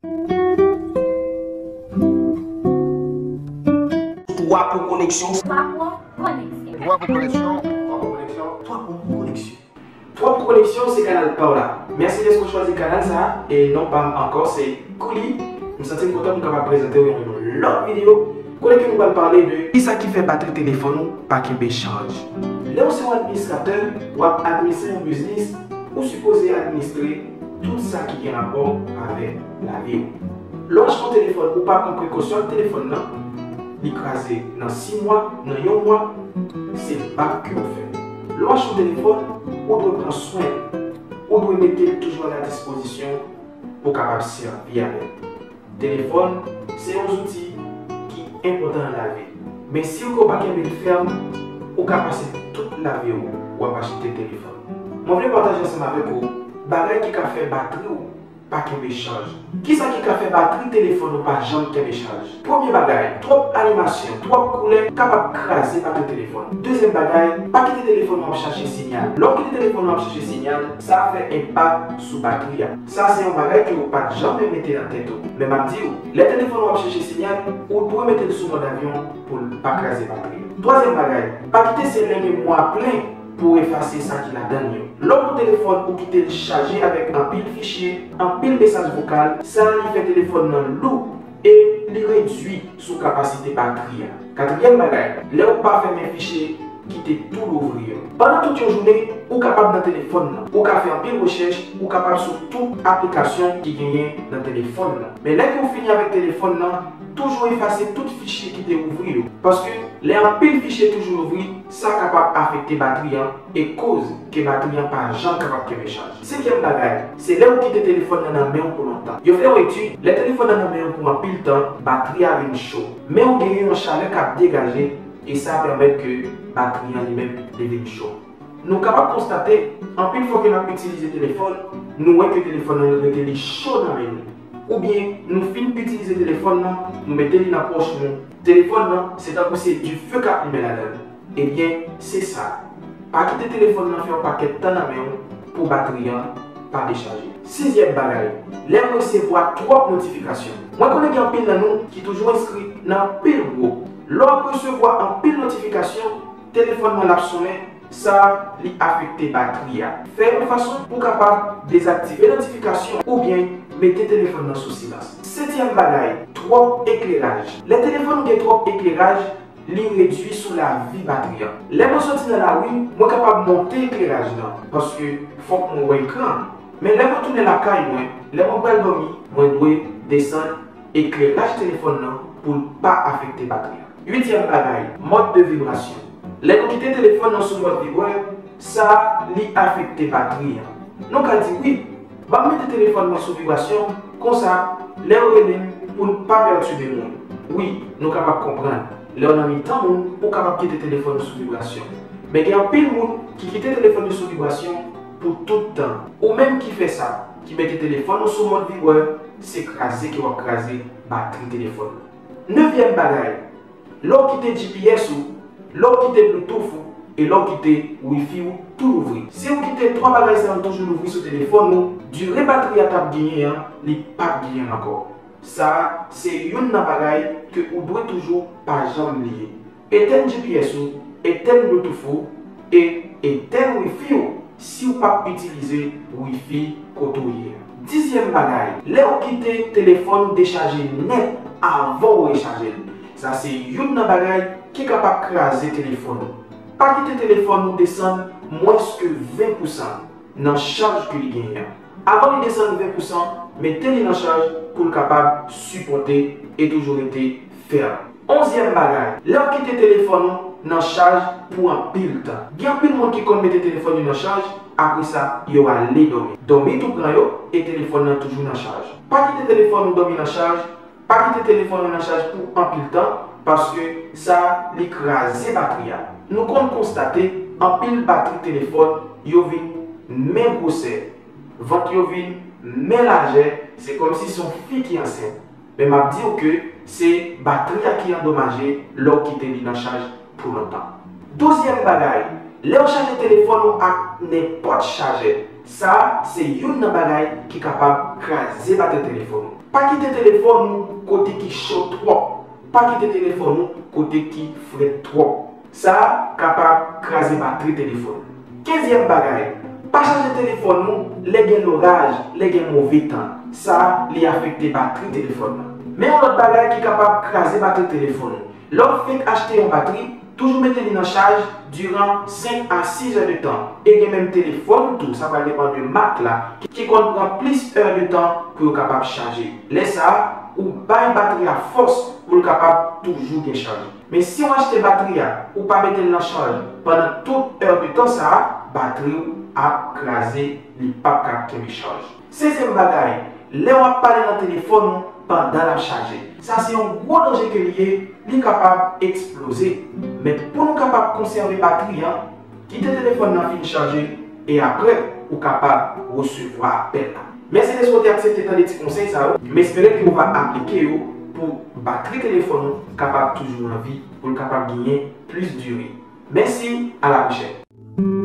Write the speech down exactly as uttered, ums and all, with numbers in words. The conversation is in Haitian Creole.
Twa pou koneksyon. Twa pou koneksyon. Twa pou koneksyon. Twa pou koneksyon. Twa pou koneksyon. Twa pou koneksyon se kanal pa w la. Mèsi dèske w chwazi kanal sa a, e non pa m ankò se Kouli. M santi m kontan pou m kapab prezante w yon lòt videyo kote ke nou pral pale de kisa ki fè batri telefòn ou pa kenbe chaj. Lè w se yon administratè, w ap administre yon biznis, ou sipoze administre tout sa ki gen rapò avèk lavi w. Lè w achte yon telefòn, ou pa pran prekosyon ak telefòn nan, li kraze nan sis mwa, nan yon mwa, se bak ke w fè. Lè w achte yon telefòn, ou dwe pran swen l, ou dwe mete l toujou a la dispozisyon pou w kapab sèvi avè l. Telefòn se yon zouti ki enpòtan nan lavi. Men si w pa kenbe l fèm, ou ka pase tout lavi w w ap achte telefòn. Mwen vle pataje ansanm avèk ou bagay ki ka fè batri w pa kenbe chaj. Kisa ki ka fè batri telefòn ou pa janm kenbe chaj? Premye bagay, twòp animasyon, twòp koulè kapab kraze batri telefòn. Dezyèm bagay, pa kite telefòn ou ap chache sinyal. Lè w kite telefòn ou ap chache sinyal, sa fè enpak sou batri a. Sa se yon bagay ke ou pa t janm mete nan tèt ou. Men m ap di w, lè telefòn ou ap chache sinyal, ou dwe mete l sou mòd avyon pou l pa kraze batri. Twazyèm bagay, pa kite se lè memwa plen pou w efase sa ki ladan l yo. Lè w pran telefòn ou kite l chaje avèk anpil fichye, anpil mesaj vokal, sa li fè telefòn nan lou e li redui sou kapasite batri a. Katriyèm bagay, lè w pa fèmen fichye ki te tou louvri yo. Pandan tout yon jounen, ou kapab nan telefòn nan. Ou ka fè anpil rechèch, ou kapab sou tout aplikasyon ki genyen nan telefòn nan. Men lè ke w fini avèk telefòn nan, toujou efase tout fichye ki te ouvri yo. Paske lè anpil fichye toujou louvri, sa kapab afekte batri an e koz ke batri an pa janm kapab kenbe chaj. Senkyèm bagay, se lè ou kite telefòn nan nan men w pou lontan. Yo fè yon etid, lè telefòn nan nan men w pou anpil tan, batri a vin cho. Men w genyen yon chalè k ap degaje e sa pèmèt ke batri an li menm li vin cho. Nou kapab konstate, anpil fwa ke n ap itilize telefòn, nou wè ke telefòn nan rete li cho nan men nou. Oubyen nou fin itilize telefòn nan, nou mete li nan pòch nou. Telefòn nan, se tankou se dife k ap limen ladan l. Ebyen, se sa. Pa kite telefòn nan fè yon pakèt tan nan men w pou batri an pa dechaje. Sizyèm bagay, lè w resevwa twòp notifikasyon. Mwen konnen gen anpil nan nou ki toujou enskri nan anpil gwoup. Lè w ap resevwa anpil notifikasyon, telefòn nan l ap sonnen, sa li afekte batri a. Fè yon fason pou w kapab dezaktive notifikasyon oubyen mete telefòn nan sou silans. Sentyèm bagay, twòp ekleraj. Lè telefòn ou gen twòp ekleraj, li redui sou lavi batri an. Lè mwen soti nan lari, mwen kapab monte ekleraj nan, paske fòk mwen wè ekran an. Men lè mwen tounen lakay mwen, lè mwen pral dòmi, mwen dwe desann ekleraj telefòn nan pou l pa afekte batri an. Uityèm bagay, mòd de vibrasyon. Lè nou kite telefòn nan sou mòd vibrè, sa li afekte batri an. Nou ka di, wi, ban m mete telefòn mwen sou vibrasyon, konsa, lè yo rele m pou n pa pètibe moun. Wi, nou kapab konprann. Lè w nan mitan moun, ou kapab kite telefòn ou sou vibrasyon. Men gen anpil moun ki kite telefòn yo sou vibrasyon pou tout tan. Ou menm ki fè sa, ki mete telefòn ou sou mòd vibrè, se kraze ke w ap kraze batri telefòn ou. Nevyèm bagay, lè w kite G P S ou, lè w kite Bluetooth ou, e lè w kite Wi-Fi ou tou louvri. Si w kite twa bagay sa yo toujou louvri sou telefòn ou, dire batri a t ap genyen an, li p ap genyen l ankò. Sa a, se youn nan bagay ke ou dwe toujou pa janm bliye. Etèn G P S ou, etèn Bluetooth ou, e etèn Wi-Fi ou si w p ap itilize Wi-Fi kote w ye a. Dizyèm bagay, lè w kite telefòn ou dechaje nèt avan w rechaje l. Sa se youn nan bagay ki kapab kraze telefòn ou. Pa kite telefòn ou desann mwens ke ven pousan nan chaj ke li genyen an. Avan li desann ven pousan, mete li nan chaj pou l kapab sipòte e toujou rete fèm. Onzyèm bagay, lè w kite telefòn ou nan chaj pou anpil tan. Gen anpil moun ki konn mete telefòn yo nan chaj, apre sa, yo ale dòmi. Dòmi tou pran yo, e telefòn nan toujou nan chaj. Pa kite telefòn ou dòmi nan chaj, pa kite telefòn ou nan chaj pou anpil tan, paske sa, li kraze batri a. Nou konn konstate, anpil batri telefòn, yo vin men gwosè, vant yo vin men lajè, se kòmsi se yon fi ki ansent. Men m ap di w ke se batri a ki andomaje lè w kite li nan chaj pou lontan. Douzyèm bagay, lè w chaje telefòn ou ak nenpòt chajè, sa a se youn nan bagay ki kapab kraze batri telefòn ou. Pa kite telefòn ou kote ki cho twòp. Pa kite telefòn ou kote ki frèt twòp. Sa a kapab kraze batri telefòn. Kenzyèm bagay, pa chaje telefòn ou lè gen loraj, lè gen move tan. Sa a, li afekte batri telefòn nan. Men yon lòt bagay ki kapab kraze batri telefòn ou. Lè w fenk achte yon batri, toujou mete li nan chaj diran senk a sis è de tan. E gen menm telefòn tou, sa pral depann de mak la, ki konn pran plis è de tan pou yo kapab chaje. Lè sa a, ou bay batri a fòs pou l kapab toujou gen chaj. Men si w achte batri a, ou pa mete l nan chaj pandan tout è de tan sa a, batri w ap kraze, li p ap ka kenbe chaj. Senzyèm bagay, lè w ap pale nan telefòn ou pandan l ap chaje. Sa se yon gwo danje ke li ye, li kapab eksploze. Men pou nou kapab konsève batri an, kite telefòn nan fin chaje e apre ou kapab resevwa apèl la. Mèsi dèske w te aksepte tande ti konsèy sa yo. M espere ke w va aplike yo pou batri telefòn ou kapab toujou an vi, pou l kapab genyen plis dire. Mèsi, a la pwochèn.